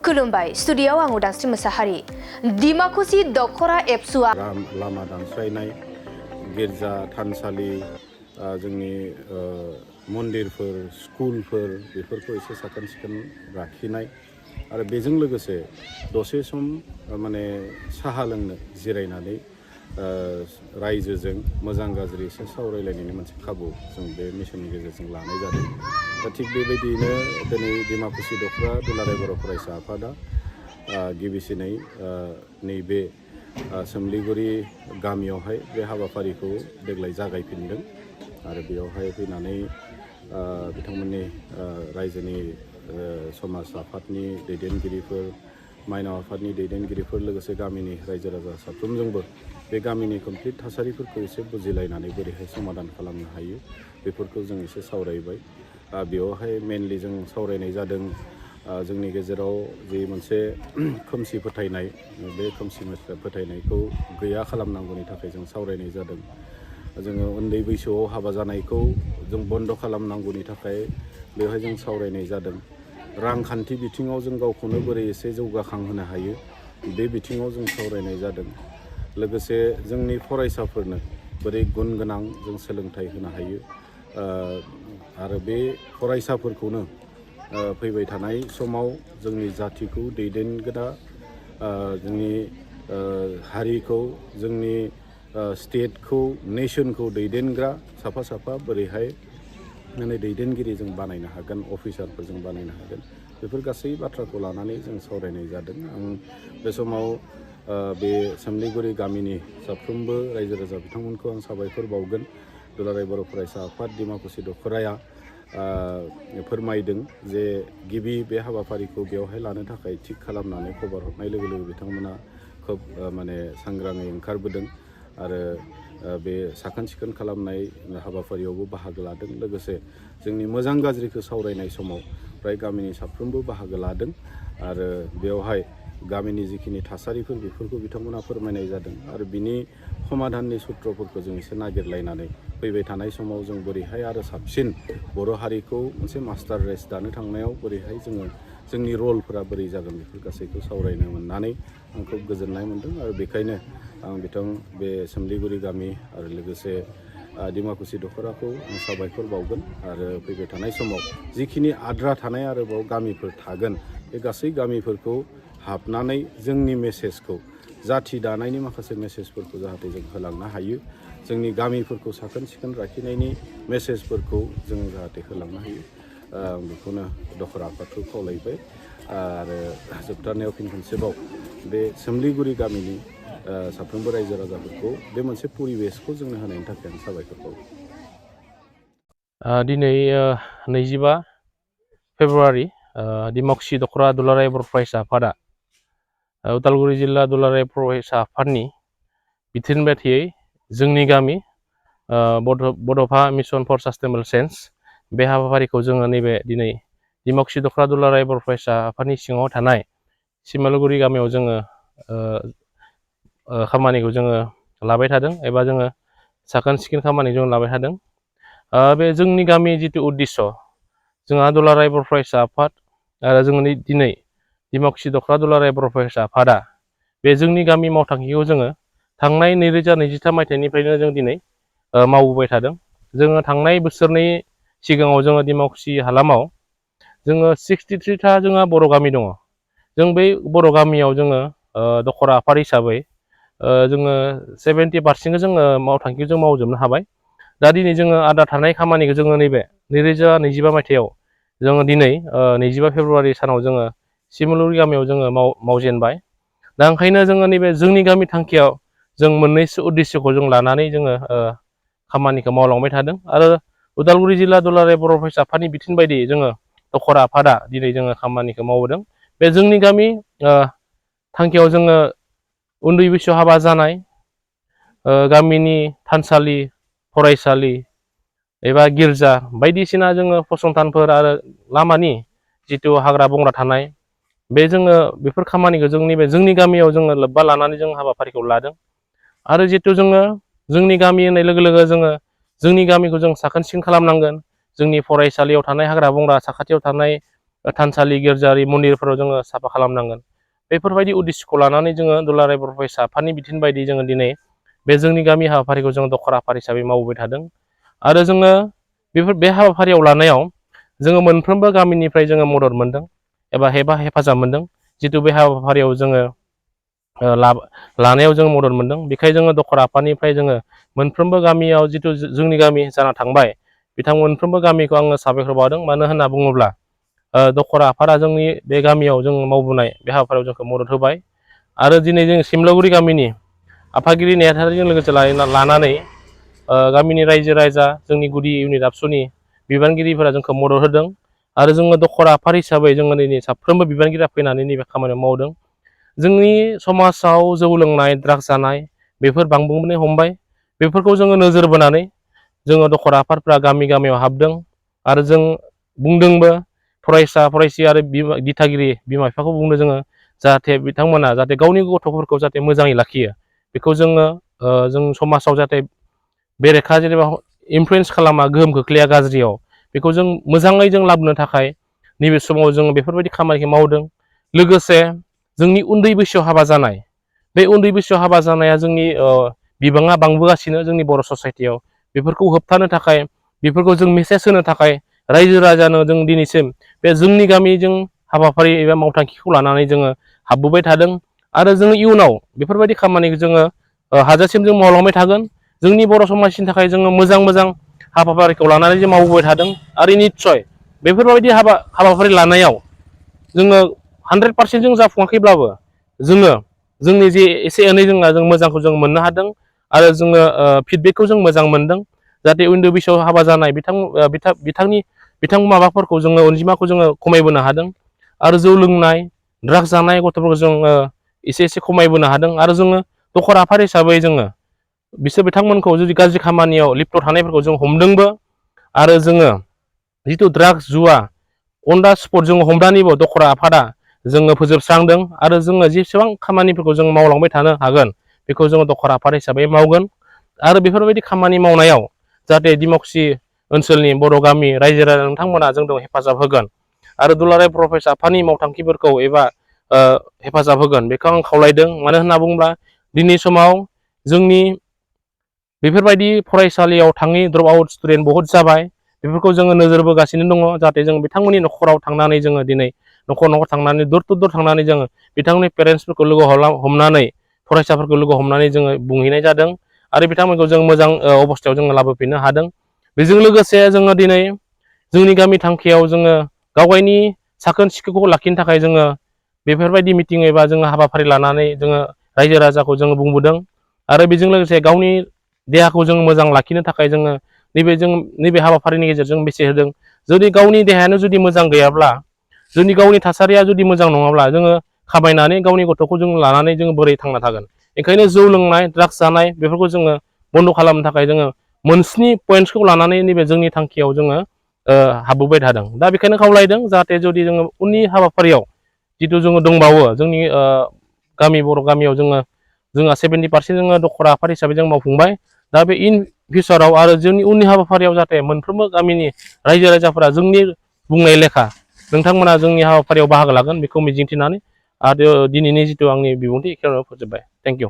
खुलुमबाय स्टुडियाव आं उदांस्रि मोसाहारि दिमाकुसि दखरा एबसुआ लामा दानस्रायनाय गिर्जा थानसालि जोंनि मन्दिरफोर स्कुलफोर बेफोरखौ एसे साखोन सिखोन लाखिनाय आरो बेजों लोगोसे दसे सम माने साहा लोंनो जिरायनानै रायजोजों मोजां गाज्रि एसे सावरायलायनायनि मोनसे खाबु जों बे मिशननि गेजेरजों लानाय जादों। दा थिग बेबायदियैनो दिनै दिमाकुसि दखरा दुलाराय बर' फरायसा आफादा गिबिसिनै नैबे सोमलिगुरि गामियावहाय बे हाबाफारिखौ देग्लाय जागायफिनदों आरो बेयावहाय फैनानै बिथांमोननि रायजोनि समाज आफादनि दैदेनगिरिफोर माइनाव आफादनि दैदेनगिरिफोर लोगोसे गामिनि रायजो राजा साफ्रोमजोंबो बे गामिनि कमप्लिट थासारिफोरखौ एसे बुजिलायनानै बोरैहाय समाधान खालामनो हायो बेफोरखौ जों एसे सावरायबाय। बेयावहाय मेनलि जों सावरायनाय जादों जोंनि गेजेराव जे मोनसे खोमसि फोथायनाय बे खोमसि फोथायनायखौ गैया खालामनांगौनि थाखाय जों सावरायनाय जादों। जोङो उन्दै बैसोआव हाबा जानायखौ जों बन्द' खालामनांगौनि थाखाय बेवहाय जों सावरायनाय जादों। रांखान्थि बिथिङाव जों गावखौनो बोरै एसे जौगाखांहोनो हायो बे बिथिङाव जों सावरायनाय जादों। लोगोसे जोंनि फरायसाफोरनो बोरै गुन गोनां जों सोलोंथाइ होनो हायो आरो बे फरायसाफोरखौनो फैबाय थानाय समाव जोंनि जाथिखौ दैदेनग्रा जोंनि हारिखौ जोंनि स्टेटखौ नेसनखौ दैदेनग्रा साफा साफा बोरैहाय माने दैदेनगिरि जों बानायनो हागोन अफिसारफोर जों बानायनो हागोन बेफोर गासै बाथ्राखौ लानानै जों सावरायनाय जादों। आं बे समाव बे सोमलिगुरि गामिनि साफ्रोमबो रायजो राजा बिथांमोनखौ आं साबायखर बावगोन। दुलाराय बर' फरायसा आफाद दिमाकुसि दखराया फोरमायदों जे गिबि बे हाबाफारिखौ बेवहाय लानो थाखाय थिग खालामनानै खबर हरनाय लोगो लोगो बिथांमोना खोब माने सांग्राङै ओंखारबोदों आरो बे साखोन सिखोन खालामनाय हाबाफारियावबो बाहागो लादों। लोगोसे जोंनि मोजां गाज्रिखौ सावरायनाय समाव फ्राय गामिनि साफ्रोमबो बाहागो लादों आरो बेवहाय गामिनि जिखिनि थासारिफोर बेफोरखौ बिथांमोना फोरमायनाय जादों आरो बिनि समाधाननि सुत्रफोरखौ जों एसे नागिरलायनानै फैबाय थानाय समाव जों बोरैहाय आरो साबसिन बर' हारिखौ मोनसे मास्टार रेस दानो थांनायाव बोरैहाय जोङो जोंनि रलफोरा बोरै जागोन बेफोर गासैखौ सावरायनो मोननानै आं खोब गोजोननाय मोन्दों आरो बेखायनो आं बिथां बे सोमलिगुरि गामि आरो लोगोसे दिमाकुसि दखराखौ आं साबायखर बावगोन आरो फैबाय थानाय समाव जिखिनि आद्रा थानाय आरोबाव गामिफोर थागोन बे गासै गामिफोरखौ हाबनानै जोंनि मेसेजखौ जाथि दानायनि माखासे मेसेजफोरखौ जाहाथे जों होलांनो हायो जोंनि गामिफोरखौ साखोन सिखोन लाखिनायनि मेसेजफोरखौ जों जाहाथे होलांनो हायो आं बेखौनो दखरा आफादखौ खावलायबाय आरो जोबथारनायाव फिन खनसेबाव बे सोमलिगुरि गामिनि साफ्रोमबो रायजो राजाफोरखौ बे मोनसे परिबेसखौ जोंनो होनायनि थाखाय आं साबायखर बावो। दिनै 25 फेब्रुवारि दिमाकुसि दखरा दुलाराय बर' फरायसा आफादा उदालगुरि जिल्ला दुलाराय फरायसा आफादनि बिथोन बायदियै जोंनि गामि बड'फा मिशन फर सास्टेनेबल चेन्ज बे हाबाफारिखौ जोङो नैबे दिनै दिमाकुसि दखरा दुलाराय बर' फरायसा आफादनि सिङाव थानाय सिमालुगुरि गामियाव जोङो खामानिखौ जोङो लाबाय थादों एबा जोङो साखोन सिखोन खामानि जों लाबाय थादों। बे जोंनि गामि जिथु उद्देश्य जोंहा दुलाराय बर' फरायसा आफाद आरो जोङो दिनै दिमाकुसि दखरा दुलाराय बर' फरायसा आफादा बे जोंनि गामि मावथांखिखौ जोङो थांनाय 2023 मायथाइनिफ्रायनो जों दिनै मावबोबाय थादों। जोङो थांनाय बोसोरनि सिगाङाव जोङो दिमाकुसि हालामाव जोङो 63था जोंहा बर' गामि दङ। जों बै बर' गामियाव जोङो दखरा आफाद हिसाबै जोङो 70% जोङो मावथांखिखौ जों मावजोबनो हाबाय। दा दिनै जोङो आद्रा थानाय खामानिखौ जोङो नैबे 2025 मायथाइयाव जोङो दिनै 25 फेब्रुवारि सानाव जोङो सिमलुगुरि गामियाव जोङो मावजेनबाय। दा ओंखायनो जोङो नैबे जोंनि गामि थांखियाव जों मोननैसो उद्देश्यखौ जों लानानै जोङो खामानिखौ मावलांबाय थादों आरो उदालगुरि जिल्ला दुलाराय बर' फरायसा आफादनि बिथोन बायदियै जोङो दखरा आफादा दिनै जोङो खामानिखौ मावबोदों। बे जोंनि गामि थांखियाव जोङो उन्दै बैसोआव हाबा जानाय गामिनि थानसालि फरायसालि एबा गिर्जा बायदिसिना जोङो फसंथानफोर आरो लामानि जिथु हाग्रा बंग्रा थानाय बे जोङो बेफोर खामानिखौ जोंनि गामियाव जोङो लोब्बा लानानै जों हाबाफारिखौ लादों आरो जितु जोङो जोंनि गामि होननाय लोगो लोगो जोङो जोंनि गामिखौ जों साखोन सिखोन खालामनांगोन। जोंनि फरायसालियाव थानाय हाग्रा बंग्रा साखाथियाव थानाय थानसालि गिर्जारि मन्दिरफोराव जोङो साफा खालामनांगोन। बेफोरबायदि उद्देশ্যखौ लानानै जोङो दुलाराय बर' फरायसा आफादनि बिथोन बायदि जोङो दिनै बे जोंनि गामि हाबाफारिखौ जों दखरा आफाद हिसाबै मावबोबाय थादों। आरो जोङो बे हाबाफारियाव लानायाव जोङो मोनफ्रोमबो गामिनिफ्राय जोङो मदद मोनदों एबा हेफाजाब मोनदों। जितु बे हाबाफारियाव जोङो लानायाव जों मदद मोनदों। बेखायनो जोङो दखरा आफादनिफ्राय जोङो मोनफ्रोमबो गामियाव जितु जोंनि गामि जाना थांबाय बिथां मोनफ्रोमबो गामिखौ आङो साबायखर बावदों। मानो होनना बुङोब्ला दखरा आफादा जोंनि बे गामियाव जों मावबोनाय बे हाबाफारियाव जोंखौ मदद होबाय। आरो दिनै जों सिमलागुरि गामिनि आफादगिरि नेहाथारिजों लोगोसे लानानै गामिनि रायजो राजा जोंनि गुदि इउनिट आबसुनि बिबानगिरिफोरा जोंखौ मदद होदों। आरो जोङो दखरा आफाद हिसाबै जोङो दिनै साफ्रोमबो बिबानगिरिया फैनानै नैबे खामानियाव मावदों। जोंनि समाजाव जौ लोंनाय ड्राग्स जानाय बेफोर बांबोनो हमबाय। बेफोरखौ जोङो नोजोर बोनानै जोङो दखरा आफादफ्रा गामि गामियाव हाबदों। आरो जों बुंदोंबो फरायसा फरायसि आरो दिथागिरि बिमा बिफाखौ बुंदों जोङो जाहाथे बिथांमोना जाहाथे गावनि गथ'फोरखौ जाहाथे मोजाङै लाखियो। बेखौ जोङो जों समाजाव जाहाथे बेरेखा जेनेबा इनफ्लुयेन्स खालामा, गोहोम खोख्लैया गाज्रियाव, बेखौ जों मोजाङै जों लाबोनो थाखाय नैबे समाव जोङो बेफोरबायदि खामानिखौ मावदों। लोगोसे जोंनि उन्दै बैसोआव हाबा जानाय, बे उन्दै बैसोआव हाबा जानाया जोंनि बिबाङा बांबोगासिनो जोंनि बर' ससाइटियाव। बेफोरखौ होबथानो थाखाय, बेफोरखौ जों मेसेज होनो थाखाय रायजो राजानो जों दिनैसिम बे जोंनि गामिजों हाबाफारि एबा मावथांखिखौ लानानै जोङो हाबबोबाय थादों। आरो जोङो इयुनाव बेफोरबायदि खामानिखौ जोङो हाजासिम जों मावलांबाय थागोन। जोंनि बर' समाजनि थाखाय जोङो मोजां मोजां हाबाफारिखौ लानानै जों मावबोबाय थादों। आरो निस्सय बेफोरबायदि हाबाफारि लानायाव जोङो 100% जों जाफुङाखैब्लाबो जोङो जोंनि जे एसे एनै जों मोजांखौ जों मोननो हादों। आरो जोङो फिडबेकखौ जों मोजां मोनदों। जाहाथे उन्दै बैसोआव हाबा जानाय बिथां माबाफोरखौ जोङो अनजिमाखौ जोङो खमायबोनो हादों। आरो जौ लोंनाय ड्राग्स जानाय गथ'फोरखौ जोङो एसे एसे खमायबोनो हादों। आरो जोङो दखरा आफाद हिसाबै जोङो बिथांमोनखौ जुदि गाज्रि खामानियाव लिप्त थानायफोरखौ जों हमदोंबो। आरो जोङो जिथु ड्राग्स जुवा अन दा स्पट जोङो हमनानैबो दखरा आफादा जोङो फोजोबस्रांदों। आरो जोङो जेसेबां खामानिफोरखौ जों मावलांबाय थानो हागोन बेखौ जोङो दखरा आफाद हिसाबै मावगोन। आरो बेफोरबायदि खामानि मावनायाव जाहाथे दिमाकुसि ओनसोलनि बर' गामि रायजो राजा नोंथांमोना जोंखौ हेफाजाब होगोन। आरो दुलाराय बर' फरायसा आफादनि मावथांखिफोरखौ एबा हेफाजाब होगोन बेखौ आं खावलायदों। मानो होनना बुङोब्ला दिनै समाव जोंनि बेफोरबायदि फरायसालियाव थाङि द्रप आउट स्टुडेन्ट बहुत जाबाय। बेफोरखौ जोङो नोजोर बोगासिनो दङ। जाहाथे जों बिथांमोननि न'खराव थांनानै जोङो दिनै न'खर थांनानै दर टु दर थांनानै जोङो बिथांमोननि पेरेन्टसफोरखौ लोगो हमनानै फरायसाफोरखौ लोगो हमनानै जोङो बुंहैनाय जादों। आरो बिथांमोनखौ जों मोजां अबस्थायाव जोङो लाबोफिननो हादों। बेजों लोगोसे जोङो दिनै जोंनि गामि थांखियाव जोङो गावगायनि साखोन सिखोनखौ लाखिनो थाखाय जोङो बेफोरबायदि मिटिं एबा जोङो हाबाफारि लानानै जोङो रायजो राजाखौ जोङो बुंबोदों। आरो बेजों लोगोसे गावनि देहाखौ जों मोजां लाखिनो थाखाय जोङो नैबे हाबाफारिनि गेजेरजों बेसे होदों। जुदि गावनि देहायानो जुदि मोजां गैयाब्ला, जोंनि गावनि थासारिया जुदि मोजां नङाब्ला जोङो खामायनानै गावनि गथ'खौ जों लानानै जोङो बोरै थांना थागोन। ओंखायनो जौ लोंनाय ड्राग्स जानाय बेफोरखौ जोङो बन्द' खालामनो थाखाय जोङो मोनस्नि पइन्टसखौ लानानै नैबे जोंनि थांखियाव जोङो हाबबोबाय थादों। दा बेखायनो खावलायदों जाहाथे जुदि जोङो उननि हाबाफारियाव जिथु जोङो दंबावो जोंनि बर' गामियाव जोंहा 70% जोङो दखरा आफाद हिसाबै जों मावफुंबाय। दा बे इन फिउचाराव आरो जोंनि उननि हाबाफारियाव जाहाथे मोनफ्रोमबो गामिनि रायजो राजाफोरा जोंनि बुंनाय लेखा नोंथांमोना जोंनि हाबाफारियाव बाहागो लागोन बेखौ मिजिंथिनानै आरो दिनैनि जिथु आंनि बिबुंथि बेखिनियावनो फोजोबबाय। Thank you.